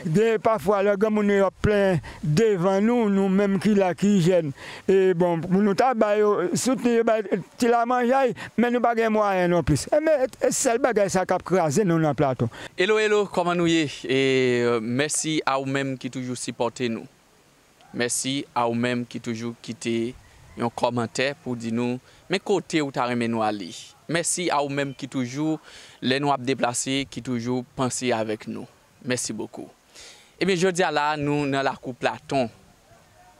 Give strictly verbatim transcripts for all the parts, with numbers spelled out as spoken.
Gen pafwa lè granmoun yo ap plenyen devan nou, nou menm ki la, ki jèn, e bon, pou nou ta ba yo, soutni yo, bay ti lamanjay, men nou pa gen mwayen non plis. Enben, e sèl bagay sa k ap kraze nou nan Platon. Hello, hello, kòman nou ye? E, euh, mèsi a ou menm ki toujou sipòte nou. Mèsi a ou menm ki toujou kite yon kòmantè pou di nou, men kote ou ta renmen nou ale. Mèsi a ou menm ki toujou, lè nou ap deplase, ki toujou panse avèk nou. Mèsi bokou. Ebyen, jodi a la, nou nan lakou Platon.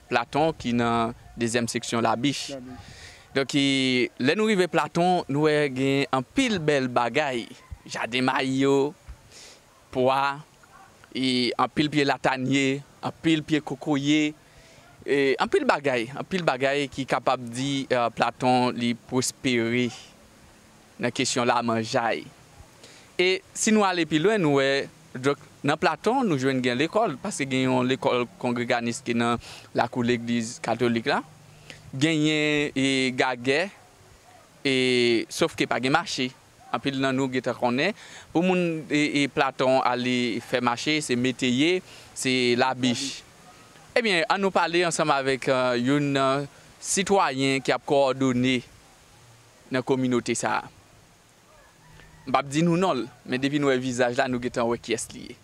Platon ki nan dezyèm seksyon Labich. Labich. Donk, e, lè nou rive Platon, nou wè gen anpil bèl bagay. Jaden mayi yo, pwa, e anpil pye latanye, anpil pye kokoye, e anpil bagay, anpil bagay ki kapab di, e, Platon li pwospere nan kesyon lamanjay. E si nou ale pi lwen, nou wè, donk, nan Platon, nou jwenn gen lekòl, paske gen yon lekòl kongreganis ki nan lakou legliz katolik la. Genyen, e, gagè, e, sof ke pa gen mache. Anpil nan nou gentan konnen, pou moun, e, e, Platon ale fè mache, se Meteye, se Labich. Ebyen, an nou pale ansanm avèk, e, youn nan sitwayen ki ap kowòdone nan kominote sa a. M p ap di nou non l, men depi n wè vizaj la, nou gentan wè kiyès li ye.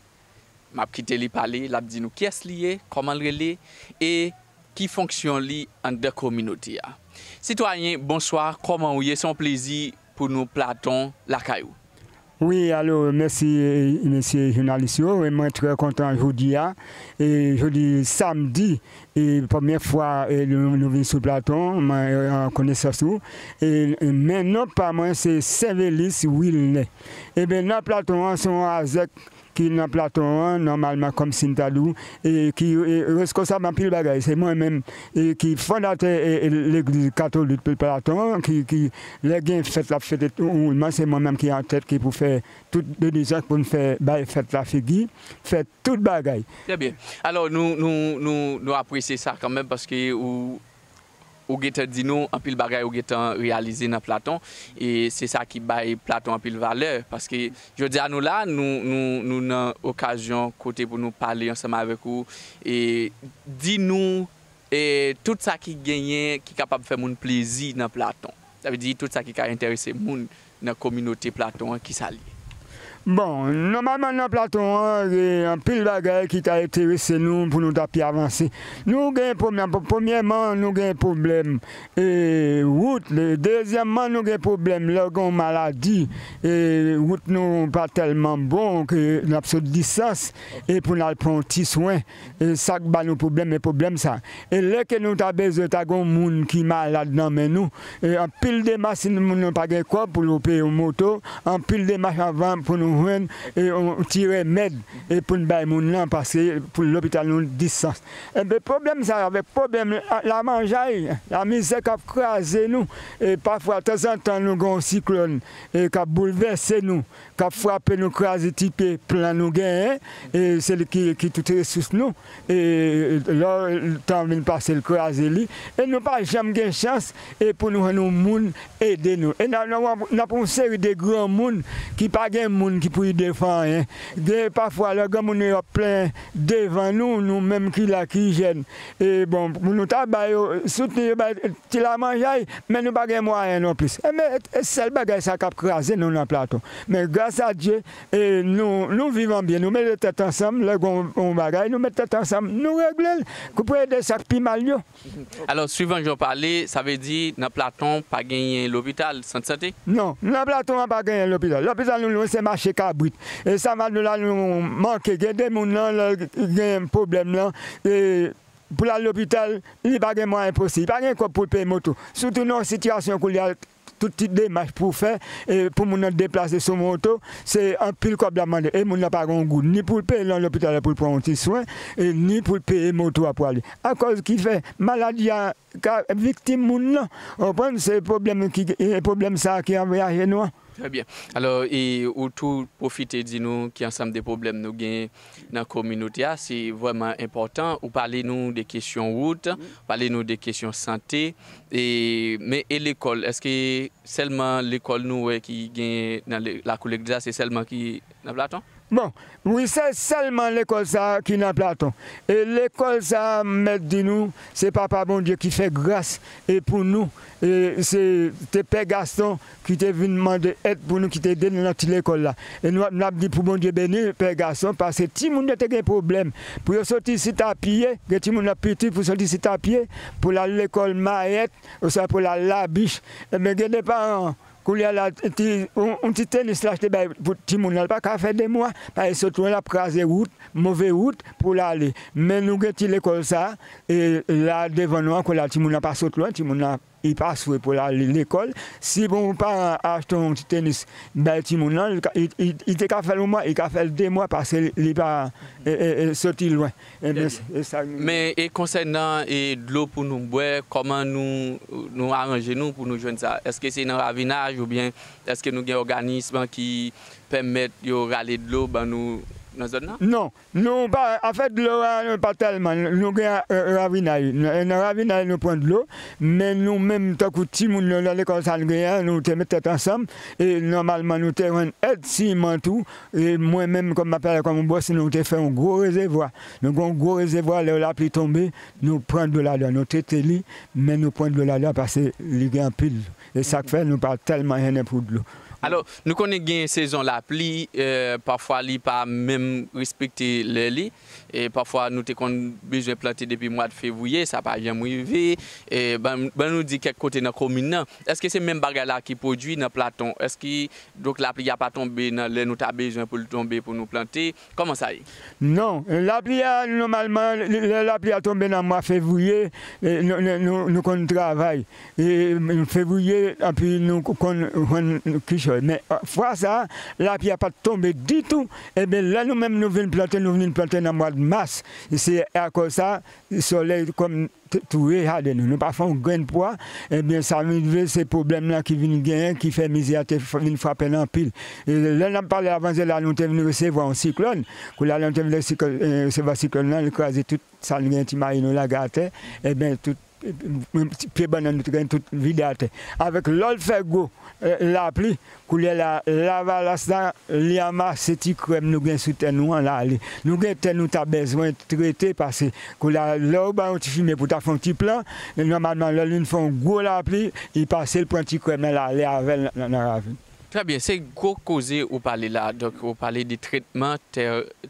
M ap kite li pale, l ap di nou kiyès li ye, kòman l rele, e ki fonksyon li anndan kominote a. Sitwayen, bonswa, kòman ou ye? Se yon plezi pou nou Platon lakay ou. Wi, alo, mèsi, e, mesye jounalis yo. E mwen trè kontan jodi a. E jodi samdi, e premyè fwa, e, nou, nou vin sou Platon, mwen, e, an konesans ou. E, e, men non pa mwen, se Senvelis Wilner. Ebyen, nan Platon an, se yon azèk ki nan Platon an, nòmalman, kòmsi m ta di w, e ki, e, reskonsab anpil bagay. Se mwen menm, e ki fondatè, e, e, legliz katolik Platon an, ki, ki, lè gen fèt, l ap fete tou, ou, se mwen menm ki an tèt, ki pou fè tout dilijans pou n fè bay fèt la figi, fè tout bagay. Trè byen. Alò, nou, nou, nou, nou apresye sa kanmenm, paske ou, ou gentan di nou anpil bagay ou gentan reyalize nan Platon, e se sa ki bay Platon anpil valè, paske jodi a nou la, nou, nou, nou nan okazyon kote pou nou pale ansanm avèk ou, e di nou, e tout sa ki genyen ki kapab fè moun plezi nan Platon. Sa vle di tout sa ki ka enterese moun nan kominote Platon an, kisa l ye? Bon, nòmalman nan Platon an, gen anpil bagay ki ta enterese nou pou nou ta pi avanse. Nou gen pwoblèm, premyèman, nou gen pwoblèm, e, wout. Dezyèmman, nou gen pwoblèm lè gen yon maladi, e, wout nou pa tèlman bon ke n ap sot distans e pou n al pran yon ti swen. E sa k ba nou pwoblèm, e pwoblèm sa. E lè ke nou ta bezwen ta gen yon moun ki malad nan men nou, e anpil demach, si moun nan pa gen kòb pou l peye yon moto, anpil demach anvan pou nou jwenn, e, yon ti remèd, e pou n bay moun nan, paske pou lopital nou distans. Enben, pwoblèm sa avèk pwoblèm la, lamanjay, lamizè k ap kraze nou, e pafwa, tanzantan, nou gen yon siklòn, e k ap boulvèse nou, k ap frape nou, kraze ti pye plan nou genyen, e se li ki, ki tout resous nou, e lè tan vin pase, l kraze li, e nou pa janm gen chans, e pou nou jwenn yon moun ede nou. E n a, n a, n ap yon seri de granmoun ki pa gen moun ki pou ede fè anyen. Gen pafwa, lè granmoun yo ap plenyen devan nou, nou menm ki la, ki jèn, e bon, pou nou ta ba yo, soutni yo, bay ti lamanjay, men nou pa gen mwayen non plis. Enben, e, e sèl bagay sa k ap kraze nou nan Platon. Men gras a Dye, e nou, nou viv an byen, nou mete tèt ansanm, lè gen yon, yon bagay, nou met tèt ansanm, nou regle l, pou ede sa k pi mal yo. Alò, swivan jan w pale, sa vle di nan Platon pa genyen lopital, sant sante? Non, nan Platon an pa genyen lopital. Lopital nou lwen, se mache kabrit. E sa m a di w la, nou manke. Gen de moun nan, lè gen pwoblèm nan, e pou l al lopital, li pa gen mwayen posib, li pa gen kòb pou l peye moto. Sitou nan yon sitiyasyon koulye a, tout ti demach pou w fè, e pou moun nan deplase sou moto, se anpil kòb l ap mande. E moun nan pa gen yon goud, ni pou l peye nan lopital pou l pran yon ti swen, e ni pou l peye moto a pou ale. Akòz ki fè maladi a ka viktim moun nan. Ou konprann? Se pwoblèm ki, e pwoblèm sa a ki anraje nou an. Trè byen. Alò, e ou tou pwofite di nou ki ansanm de pwoblèm nou gen nan kominote a, se vrèman enpòtan. Ou pale nou de kesyon wout, pale nou de kesyon sante, e, men e lekòl? Èske sèlman lekòl nou wè ki gen nan le-, lakou legliz la, se sèlman ki nan Platon? Bon, wi, se sèlman lekòl sa a ki nan Platon. E lekòl sa a, m mèt di nou, se Papa Bondye ki fè gras e pou nou. E se te Pè Gaston ki te vin mande èd pou nou, ki te ede nou nan ti lekòl la. E nou, n ap di pou Bondye beni Pè Gaston, paske timoun yo te gen pwoblèm. Pou yo soti isit a pye, gen timoun nan piti pou soti isit a pye, pou l al lekòl Mayèt, oswa pou l al Labich. Ebyen, gen de paran, kounye a la, ti, yon, yon ti tenis l achte bay pou timoun nan, li pa ka fè de mwa, paske sot lwen l ap kraze wout, move wout pou l ale. Men nou gen ti lekòl sa, e la devan nou an, kounye a timoun nan pa sot lwen, timoun nan li pa swe pou l ale lekòl. Si bon paran achte yon ti tenis bay timoun nan, li ka, li, li, li te ka fè l yon mwa, li ka fè l de mwa, paske li, li pa, e, e, e, soti lwen. Ebyen, e sa nou. Men, e konsènan, e dlo pou nou bwè, kòman nou, nou aranje nou pou nou jwenn sa? Èske se nan ravinaj oubyen èske nou gen òganis ki pèmèt yo rale dlo ban nou nan zòn nan? Non, nou pa, afè dlo a, nou pa tèlman. Nou gen, e, ravinay. Nan, nan ravinay, nou pran dlo, men nou menm, tankou timoun yo nan lekòl sa nou genyen an, nou te met tèt ansanm, e nòmalman, nou te jwenn èd siman tou, e mwen menm, kòm m ap pale kòm yon bòs, nou te fè yon gwo rezèvwa. Nou gen yon gwo rezèvwa, lè lapli tonbe, nou pran dlo ladan, nou trete li, men nou pran dlo ladan paske li gen anpil. E sa k fè nou pa tèlman jennen pou dlo. Alò, nou konnen gen sezon lapli, e, pafwa li pa menm respekte lè li. E pafwa nou te konn bezwen plante depi mwa de fevriye, sa pa janm rive. E ban, ban nou di kèk kote nan komin nan. Èske se menm bagay la ki pwodui nan Platon? Èske, donk, lapli a pa tonbe nan lè nou ta bezwen pou l tonbe pou nou plante? Kòman sa ye? Non, lapli a, nòmalman, lè lapli a tonbe nan mwa fevriye, e, nou, nou, nou, nou konn travay. E, fevriye, anpi nou konn jwenn kichòy. Men, e, fwa sa a, lapli a pa t tonbe ditou. Ebyen, lè nou menm nou vin plante, nou vin plante nan mwa de mas. E se akòz sa, solèy kòm t-, touye jaden nou. Nou pa fè yon grenn pwa. Ebyen, sa rive, se pwoblèm lan ki vin genyen, ki fè mizè a te f-, vin frape n anpil. E lè n ap pale avan yè la, nou te vin resevwa yon siklòn. Kounye a, lè nou te vin resi-, e, resevwa siklòn nan, li kraze tout sa n gen, ti mayi nou lage atè. Ebyen, tout, e, e, pye bannann nou te gen, tout vide atè. Avèk lòt fè gwo, e, lapli, kounye a la, lavalas la, li anmase ti krèm nou gen sou tè nou an, l ale. Nou gen tè nou ta bezwen trete, paske kounye a, lè w bay yon ti fimen pou ta fè yon ti plan, nòmalman, lè l vin fè yon gwo lapli, li pase, l pran ti krèm nan, l ale avè l nan, nan, nan ravin. Trè byen, se gwo koze ou pale la. Donk, ou pale de tretman tè,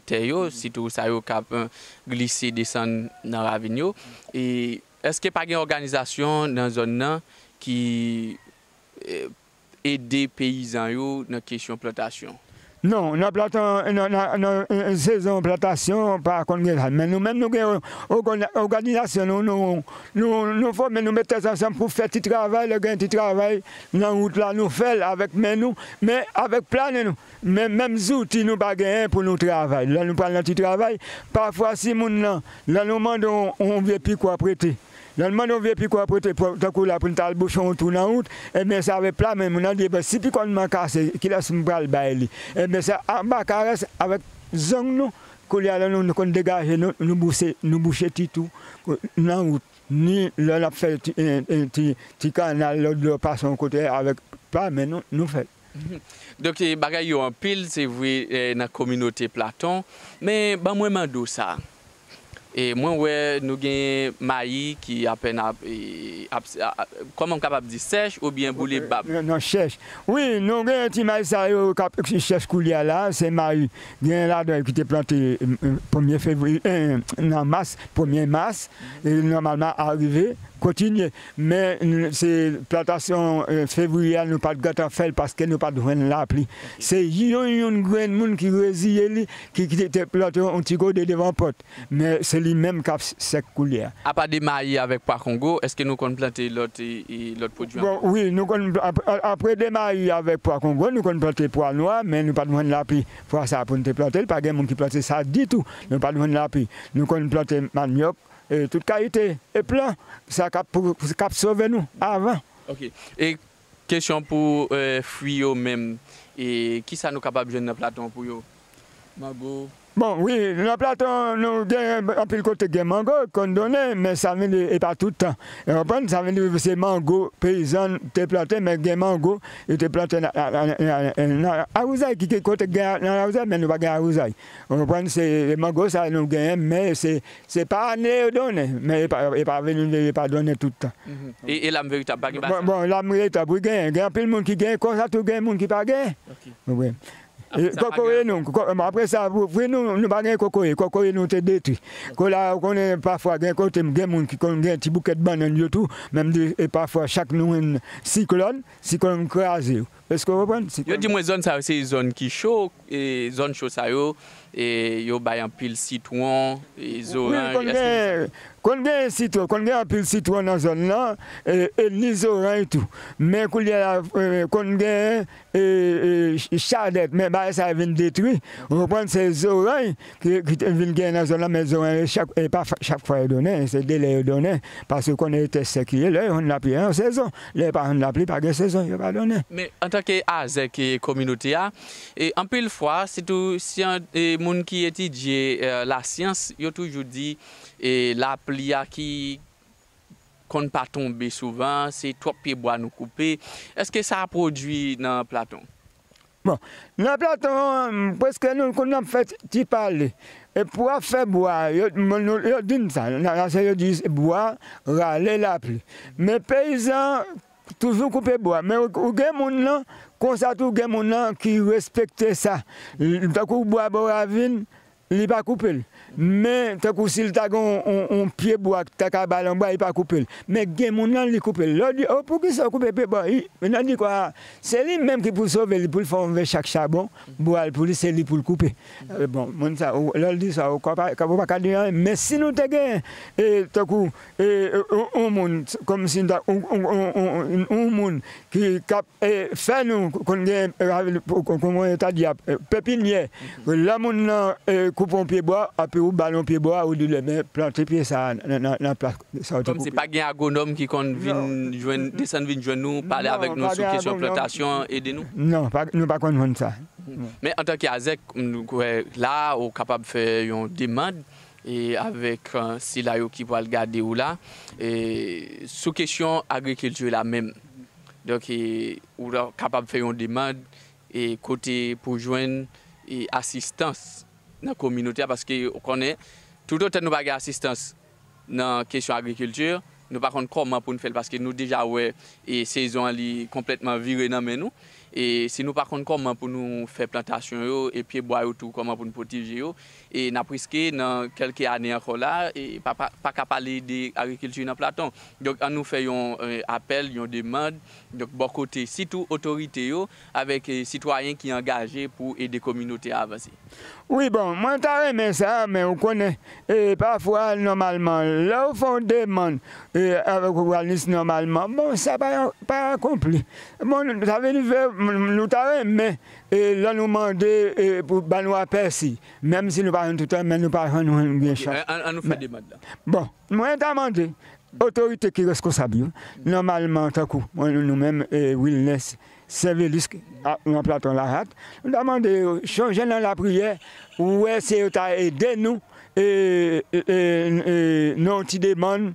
tè yo, sitou sa yo k ap, e, glise desann nan ravin yo. E èske pa gen òganizasyon nan zòn nan ki, e, ede peyizan yo nan kesyon plantasyon? Non, nan plantan, nan, nan, nan, e, sezon plantasyon, pa konn gen sa. Men nou menm, nou gen ògana-, òganizasyon nou, nou, nou, nou fòme, nou met tèt ansanm pou fè ti travay, lè gen ti travay nan wout la, nou fè l avèk men nou, men avèk planen nou. Men menm zouti nou pa genyen pou nou travay. Lè nou pral nan ti travay, pafwa si moun nan, lè nou mande yon, yon vye pikò prete, lè nou mande yon vye pikò prete, pou, tankou la pou n ta al bouche yon twou nan wout, ebyen se avèk pla men moun nan di, "Ebyen si pikò m nan kase, kilès m pral bay li?" Ebyen se anba karès avèk zong nou, kounye a la nou, nou konn degaje nou, nou bouse, nou bouche ti twou, e, nan wout. Ni lè n ap fè ti, e, e, ti, ti kanal, lòt dlo pase yon kote avèk pla men nou, nou fè l. Mhm. Donk, e, bagay yo anpil, se vre, e, nan kominote Platon. Men, ban mwen mande w sa. E, mwen wè nou gen mayi ki apèn ap, e, ap, a, a, kòman m kapab di, sèch oubyen boule bab? Non, non, chèch. Wi, nou gen ti mayi sa yo k ap chèch koulye a la, se mayi. Gen ladan yo ki te plante, e, e, premye fevriye, e, nan mas, premye mas, e, nòmalman arive, kontinye. Men, n-, se plantasyon, e, fevriye a, nou pa t gentan fè l paske nou pa t jwenn lapli. Se youn, youn grenn moun ki reziye li, ki, ki te plante yon ti gode devan pòt. Men se li menm k ap s-, sèk koulye a. Apa de mayi avèk pwa kongo, èske nou konn plante lòt, e, e, lòt pwodui ankò? Bon, wi, nou konn, ap-, a-, apre de mayi avèk pwa kongo, nou konn plante pwa nwa, men nou pa t jwenn lapli fwa sa a pou n te plante l, pa gen moun ki plante sa ditou. Nou pa t jwenn lapli. Nou konn plante manyòk, e, tout kalite, e plan, sa k ap pou, k ap sove nou avan. Ok. E kesyon pou, e, fwi yo menm, e kisa nou kapab jwenn nan Platon pou yo? Mango, Bon, wi, nan Platon, nou gen anpil kote gen mango, konn donnen, men sa vin di, e pa tout tan. Ou konprann? Sa vin di, se mango, peyizan te plante, men gen mango, yo te plante nan, nan, nan, nan, nan awouzay, ki, ki kote gen nan awouzay, men nou pa gen awouzay. Ou konprann? Se mango sa nou genyen, men se, se pa ane yo donnen, men e pa, e pa vini, e pa donnen tout tan. Mhm. E, e lam veritab, pa gen bagay sa? Bon, bon, lam veritab, wi, genyen. Gen anpil moun ki genyen, konsa tou gen moun ki pa genyen. Ok. Wi. Apre sa, pa gen kokoye nou, ko-, bon, apre sa, wi, wi, nou, nou pa gen kokoye. Kokoye nou te detwi. Kola, ou konnen, pafwa, gen kote, gen moun ki konn gen ti boukèt bannann yo tou, menm di, e pafwa, chak nou jwenn siklòn, siklòn kraze yo. Èske w konprann? Yo di mwen zòn sa yo se zòn ki cho, e zòn cho sa yo, e yo bay anpil sitwon, e zoranj. Wi, konn gen, konn gen sitwon, konn gen anpil sitwon nan zòn nan, e, e ni zoranj tou. Men koulye a, e, konn gen, e, e, ch-, chadèt, men bagay sa yo vin detwi. Ou konprann, se zoranj ki, ki te vin gen nan zòn nan, men zoranj yo chak, e pa fa-, chak fwa yo donnen, se de lè yo donnen, paske konnen e tè sèk yo ye, lè yo jwenn lapli an sezon, lè yo pa jwenn lapli, pa gen sezon, yo pa donnen. Men antanke azèk e kominote a, e anpil fwa, sitou si an, e moun ki etidye, e, lasyans, yo toujou di, e lapli a ki konn pa tonbe souvan, se twòp pye bwa nou koupe. Èske sa pwodui nan Platon? Bon, nan Platon an, prèske nou konn ap fè ti pale. E pou ap fè bwa, yo, nou, yo di n sa, nan, nan, yo di bwa rale lapli. Men peyizan toujou koupe bwa. Men ou, ou gen moun nan, konsa tou gen moun nan ki respekte sa. L-, tankou bwa bò ravin, li pa koupe l. Men, tankou si l ta gen yon, yon, yon pye bwa ki ta ka ba l yon bwa, li pa koupe l. Men gen moun nan, li koupe l. Lè w di, "O, poukisa w koupe pye bwa?" Li, men nan di kwa, se li menm ki pou sove li, pou l fè yon vè chak chabon, bwa l pou li, se li pou l koupe. E, bon, moun sa, ou, lè l di sa, ou pa, ou pa ka di anyen. Men si nou te gen, e, tankou, e, e, yon, yon moun, kòmsi, yon, yon, yon, yon, yon moun ki, k ap e, fè nou konn gen, e, kòman yo ta di a, e, pepinyè. Lè moun nan, e, koupe yon pye bwa, epi ou ba l yon pye bwa, ou di l, "Ebyen, plante pye sa a nan, nan, nan plas sa w te koupe." Kòmsi pa gen agwonòm ki konn vin jwenn, desann vin jwenn nou, pale avèk nou sou kesyon plantasyon, ede nou? Non, pa, nou pa konn jwenn sa. Men antanke azèk, m kwè la, ou kapab fè yon demann, e, avèk, e, sila yo ki pral gade w la, e, sou kesyon agrikilti la menm. Donk, e, ou ta kapab fè yon demann, e, kote pou jwenn, e, asistans nan kominote a, paske ou konnen, toutotan nou pa gen asistans nan kesyon agrikilti, nou pa konn kòman pou n fè l, paske nou deja wè, e, sezon an li konplètman vire nan men nou. E si nou pa konn kòman pou nou fè plantasyon yo, e pye bwa yo tou, kòman pou n pwoteje yo, e n ap riske nan kèlke ane ankò la, e pa, pa, pa ka pale de agrikilti nan Platon. Donk, ann nou fè yon, e, apèl, yon demann, donk, bò kote, sitou otorite yo, avèk, e, sitwayen ki angaje pou ede kominote a avanse. Wi, bon, mwen ta renmen sa, men ou konnen, e, pafwa, nòmalman, lè w fè yon demann, e, avèk òganis, nòmalman, bon, sa pa, pa akonpli. Bon, sa vin fè, nou ta renmen, e, lè nou mande, e, pou ba nou apèsi, menm si nou pa jwenn toutan, men nou pa jwenn, jwenn byen chak. Ann, ann nou fè demann la. Bon, mwen ta mande, otorite ki reskonsab yo, nòmalman, tankou, mwen, nou menm, e, Wilness, Saint-Vélius, a, nan Platon Lahat, nou ta mande yo, chonje nan lapriyè, ou wè se yo ta ede nou, e, e, e, e, nan yon ti demann,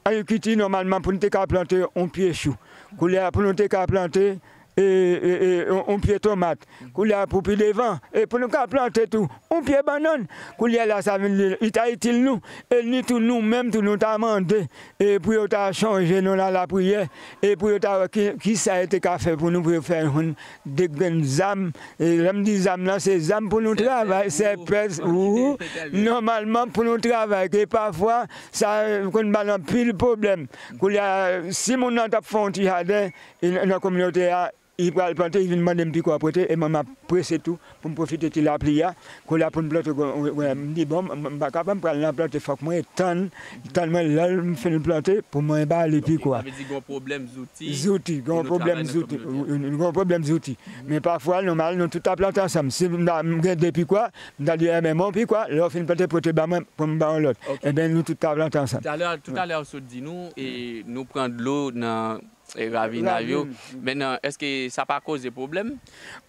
agrikilti nòmalman pou nou te ka plante yon pye chou. Koulye a pou nou te ka plante, e, e, e, yon, yon pye tomat. Koulye a pou pi devan, e pou nou ka plante tou, yon pye bannann. Koulye a la sa vin li, li ta itil nou, e ni tou nou menm tou nou ta mande, e pou yo ta chonje nou nan lapriyè, e pou yo ta wè ki, kisa yo te ka fè pou nou, pou yo fè jwenn de grenn zam. E lè m di zam nan, se zam pou nou travay, se pès, ou, nòmalman pou nou travay, ke pafwa, sa, e, konn ba n anpil pwoblèm. Koulye a, si moun nan t ap fè yon ti jaden, e, nan, nan kominote a, li pral plante, li vin mande m pikwa pote, e mwen m ap prese tou pou m pwofite ti lapli a. Koulye a pou n plante, wè, m di, bon, m, m pa kapab, m pral nan plante, fòk mwen tann, tann mwen lè m fin plante, pou mwen ba li pikwa. Sa vle di gen yon pwoblèm zouti. Zouti, gen yon pwoblèm zouti. Wi, gen yon pwoblèm zouti. Men pafwa, nòmal, nou tout ta plante ansanm. Si m ta, m gen de pikwa, m ta di, "Enben, men yon pikwa, lè w fin plante, pote ba mwen, pou m ba w lòt." Ok. Enben, nou tout ta plante ansanm. Talè, toutalè, ou sot di nou, e nou pran dlo nan e, ravinay yo. Ravin. Mentnan, èske sa pa koze pwoblèm?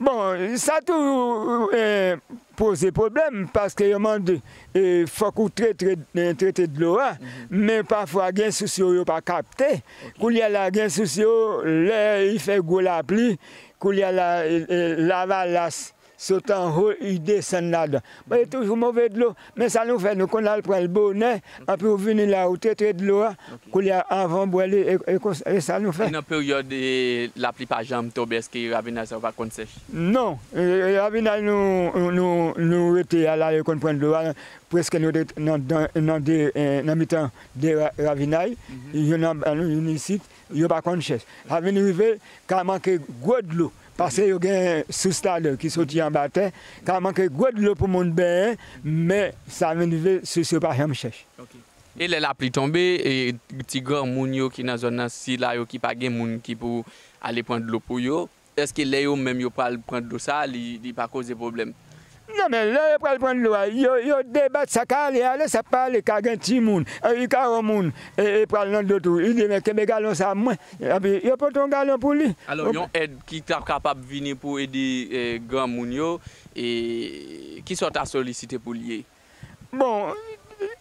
Bon, sa tou, e, poze pwoblèm, paske yo mande, e, fòk ou trete, e, trete dlo a, men pafwa gen sous yo, yo pa kapte. Koulye a la, gen sous yo, lè li fè gwo lapli, koulye a la, e, e, lavalas sot anwo, li desann ladan. Bon, e toujou move dlo. Men sa nou fè, nou konn al pran l bonè, anpi ou vini la, ou trete dlo a, koulye a, anvan w bwè li, e, e konsa, e sa nou fè. E nan peryòd, e, lapli pa janm tonbe, èske ravinay sa yo pa konn sèch? Non, e, e, ravinay nou, nou, nou rete a la, yo konn pran dlo a, prèske nou te nan, nan, nan de, e, nan mitan de ra-, ravinay, youn anba nou, youn isit, yo pa konn chèch. Sa vin rive, ka manke gwo dlo, paske yo gen sous ladan ki soti anba tè, ka manke gwo dlo pou moun benyen, men sa vin rive, sous yo pa janm chèch. Ok. E lè lapli tonbe, e ti granmoun yo ki nan zòn nan, sila yo ki pa gen moun ki pou ale pran dlo pou yo, èske lè yo menm yo pral pran dlo sa, li, li pa koze pwoblèm? Non, men lè yo pral pran dlo a, yo, yo debat, sa ka ale, ale, sa pa ale, ka gen timoun, e, li ka wè yon moun, e, e pral nan dlo tou, li di, "Men kenbe galon sa mwen." Epi yo pote yon galon pou li. Alò, yon èd ki ta kapab vini pou ede, e, granmoun yo, e, kisa w ta solisite pou l ye? Bon,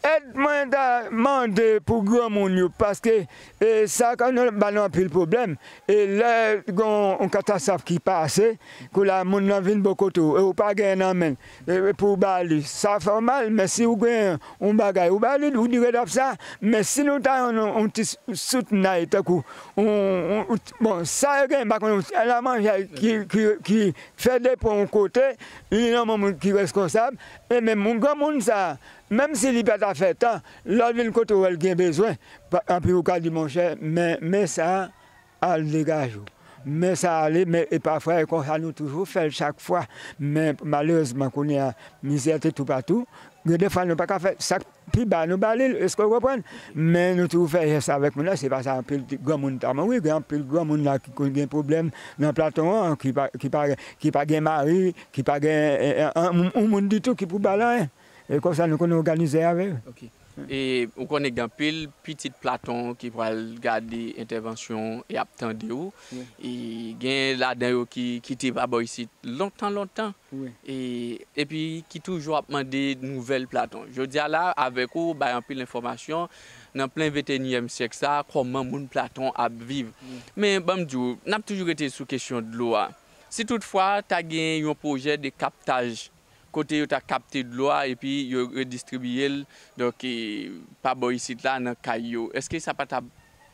èd mwen ta mande pou granmoun yo, paske, e, sa ka nou ba nou anpil pwoblèm. E lè gon yon katastwòf ki pase, kou la moun nan vin bò kote w, e ou pa genyen nan men l, e, e pou w ba li, sa fè w mal, men si w genyen yon bagay, ou ba li, ou di red ap sa, men si nou ta yon, yon ti soutnay, tankou, yon, yon, yon, bon, sa yo genyen, pa konn, yon ti lamanjay ki, ki, ki fè depo yon kote, li nan men moun ki reskonsab, e menm moun, granmoun sa, menm si li pa ta fè tan, lè w vin kote w, wè l gen bezwen, pa, anpi ou ka di, monchè, men, men sa, al degaje w. Men sa ale, men e pafwa, e konsa nou toujou fè l chak fwa. Men malerezman, kounye a, mizè te toupatou. Gen de fwa nou pa ka fè sa k pi ba, nou ba li l, èske w konprann? Men nou toujou fè jès avèk moun nan, se pa sa, anpil ti granmoun ta mouri, gen anpil granmoun la ki konn gen pwoblèm nan platon an, ki pa, ki pa, ki pa gen mari, ki pa gen, e, e, an, yon moun ditou ki pou ba l anyen. E konsa nou konn òganize avè yo. Ok. E ou konnen gen anpil pitit platon ki pral gade entèvansyon e ap tande w. Wi. E gen ladan yo ki kite pa bò isit lontan, lontan. Wi. E, epi ki toujou ap mande nouvèl platon. Jodi a la, avèk ou, bay anpil enfòmasyon nan plen venteyinyèm syèk sa, kòman moun platon ap viv. Wi. Men, ban m di w, n ap toujou rete sou kesyon dlo a. Si toutfwa, ta gen yon pwojè de kaptaj kote yo ta kapte dlo a epi yo redistribiye l, donk, e, pa bò isit la nan kay yo. Èske sa pa t ap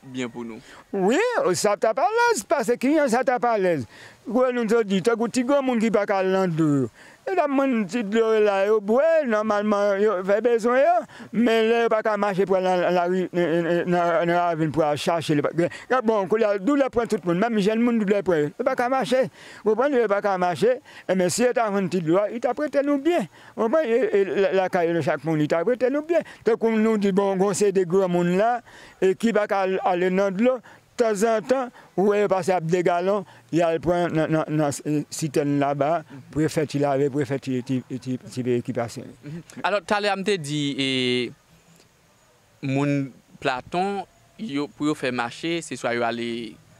byen pou nou? Wi, sa t ap alèz, paske kijan sa t ap alèz? Wè nou te di, tankou ti granmoun ki pa ka al nan dlo yo. Yo t ap pran ti dlo yo la, yo bwè, nòmalman, yo fè bezwen yo, men lè yo pa ka mache pral nan lari, nan, nan, nan ravin pou al chache l, bon, kounye a, doulè pran tout moun, menm jèn moun doulè pran yo, yo pa ka mache, ou konprann, yo pa ka mache, Enben, si yo ta jwenn ti dlo a, li t ap rete nou byen. Ou konprann? E, e, la-, lakay yo, chak moun, li t ap rete nou byen. Tankou nou di, bon, gon seri de granmoun la, e ki pa ka al-, ale nan dlo, tanzantan, ou wè yo pase ap de galon, y al pran nan, nan, nan, e, sitèn laba, pou yo fè ti lave, pou yo fè ti, ti, ti, ti, ti ekipasyon. Mhm. Alò, talè a m te di, e, moun platon, yo, pou yo fè mache, se swa yo ale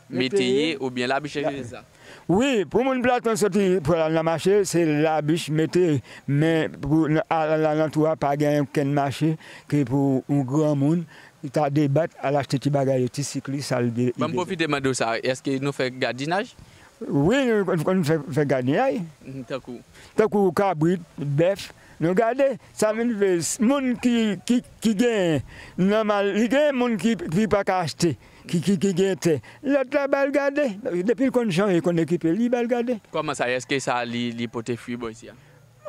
Meteyè. Meteyè oubyen Labich, et cetera. Wi, pou moun platon soti pou al nan mache, se Labich, Meteyè. Men pou n-, al, al alantou a, pa gen okenn mache ke pou yon granmoun ta debat, al achte ti bagay yo, ti sik li, sa l de-, Ban m pwofite mande w sa, èske nou fè gadinaj? Wi, nou konn, konn fè, fè gadinaj. Mhm, tankou? Tankou kabrit, bèf, nou gade. Sa vin fè s-, moun ki, ki, ki gen, nòmal, li gen moun ki, ki pa ka achte, ki, ki, ki gen tè. Lòt la ba l gade. Depi l konn chanje, konn ekipe, li ba l gade. Kòman sa, èske sa li, li pote fwi bò isi a?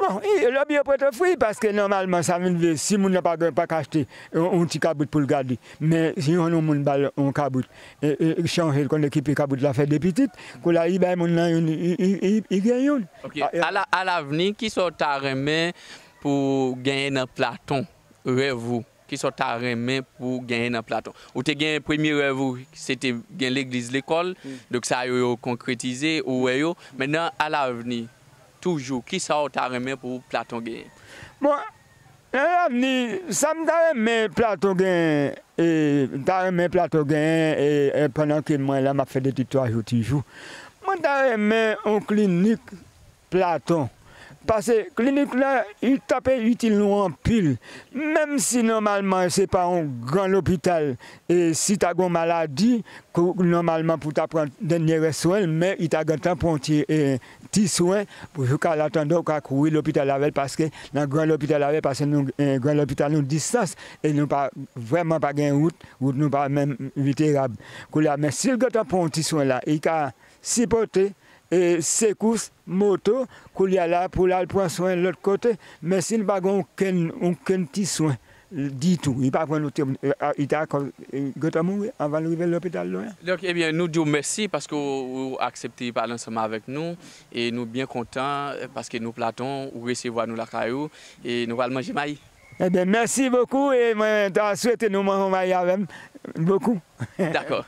Bon, i, lòt yo pote fwi, paske nòmalman, sa vin fè, si moun nan pa gen, pa ka achte yon, yon ti kabrit pou l gade, men si yon, yon moun ba l yon kabrit, e, e, chanje l konn ekipe kabrit la, fè de pitit, kou la, li bay moun nan youn, li, li, li, li gen youn. Ok. A, e, alavni, kisa w ta renmen pou genyen nan platon, rèv ou? Kisa w ta renmen pou genyen nan platon? Ou te gen premye rèv ou, se te gen legliz, lekòl, donk sa yo, yo konkretize, ou wè yo. Mentnan, alavni, toujou, kisa w ta renmen pou platon genyen? Bon, Nan lavni, sa m ta renmen Platon genyen, e, m ta renmen Platon genyen, e, e, pandan ke mwen la, m ap fè de ti twa jou ti jou. Mwen ta renmen yon klinik Platon. Paske klinik la, li t ap itil nou anpil. Menm si nòmalman se pa yon gran lopital, e si ta gen yon maladi, kou, nòmalman pou ta pran dènye rès swen, men li ta gentan pran yon ti, e, ti swen, pou jouka la tandan ou ka kouri lopital avè l, paske nan gran lopital avè l, paske nou, e, gran lopital nou distans, e nou pa, vrèman pa gen wout, wout nou pa menm viterab. Koulye a, men si l gentan pran yon ti swen la, li ka sipòte, e, sekous, moto, koulye a la, pou l al pran swen lòt kote, men si l pa gen okenn, okenn ti swen ditou, li pa pran nou, li ta, li ta gentan mouri anvan l rive lopital lwen an. Donk, ebyen, nou di w mèsi paske w, w aksepte pale ansanm avèk nou, e nou byen kontan, paske nou Platon, ou resevwa nou lakay ou, e nou pral manje mayi. Ebyen, mèsi bokou, e mwen ta swete nou manje mayi avè m bokou. Dakò.